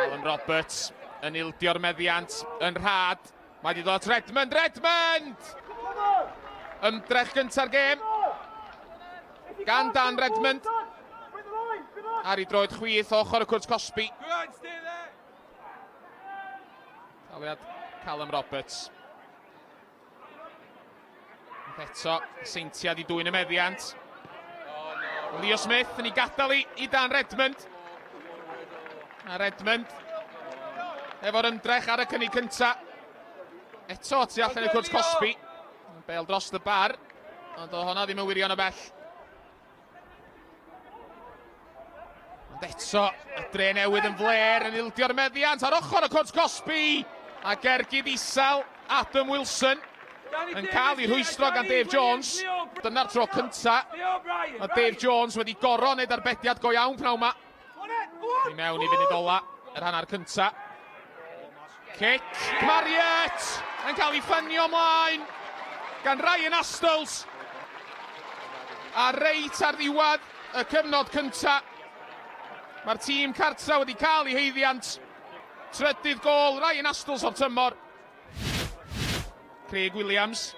Callum Roberts yn ildio'r meddiant yn rhad. Mae wedi dod at Redmond. Redmond! Ymdrech gynta'r gêm gan Dan Redmond. Ar ei droed chwith ochr y cwrt cosbi. Taliad Callum Roberts. Eto, Seintiau di dwyn y meddiant. Leo Smith yn ei gadael i, i Dan Redmond. A Redmond efo'r ymdrech ar y cynnig cynta. Eto tu allan i'r cwrt cosbi. Bel dros y bar, ond o honna ddim yn wirion o bell. Ond eto, y dre newydd yn fler yn ildio'r meddiant ar ochr y cwrt cosbi. A gergyd isel Adam Wilson yn cael ei rhwystro gan Dave Jones. Dyna'r tro cynta mae Dave Jones wedi goro wneud arbediad go iawn pnawn ma. I mewn i funud ola yr hanner cynta. Cic, Marriott yn cael ei ffynio ymlaen gan Ryan Astles. A reit ar ddiwedd y cyfnod cynta, mae'r tîm cartra wedi cael ei haeddiant. Trydydd gôl Ryan Astles o'r tymor. Craig Williams,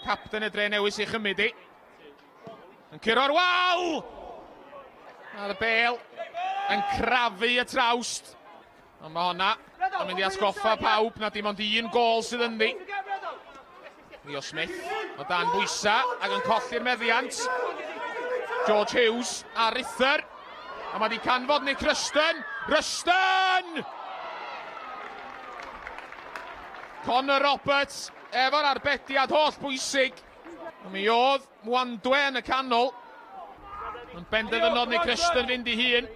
capten y dre newydd sy'n chymryd i. Yn curo'r wal! A'r bel yn crafu y trawst. Ond mae honna yn mynd i atgoffa pawb na dim ond un gol sydd ynddi. Leo Smith o dan bwysa ac yn colli'r meddiant. George Hughes a Rither. A mae wedi canfod Nick Ruston. Ruston! Connor Roberts efo'r arbediad holl bwysig. Mi oedd Mwandwe yn y canol. Ond benderfynodd Nick Ruston fynd i hun.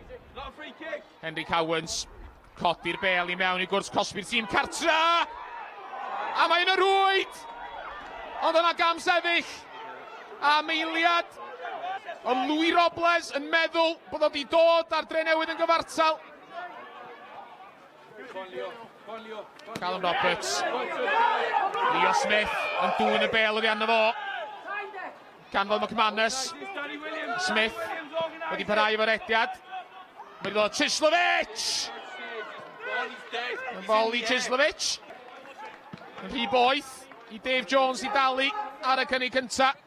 Henry Cowans codi'r bel i mewn i gwrs cosbi'r tîm cartra. A mae'n y rwyd! Ond yna gam sefyll. A meiliad. Ond Louis Robles yn meddwl bod o wedi dod ar dre newydd yn gyfartal. Callum Roberts. Leo Smith yn dwyn y bel oddi arno fo. Canfod McManus. Smith wedi parhau efo'r rediad. Mae wedi dod Chislovic! Yn fol i Chislovic. Yn rhy boeth i Dave Jones i dalu ar y cynnig cyntaf.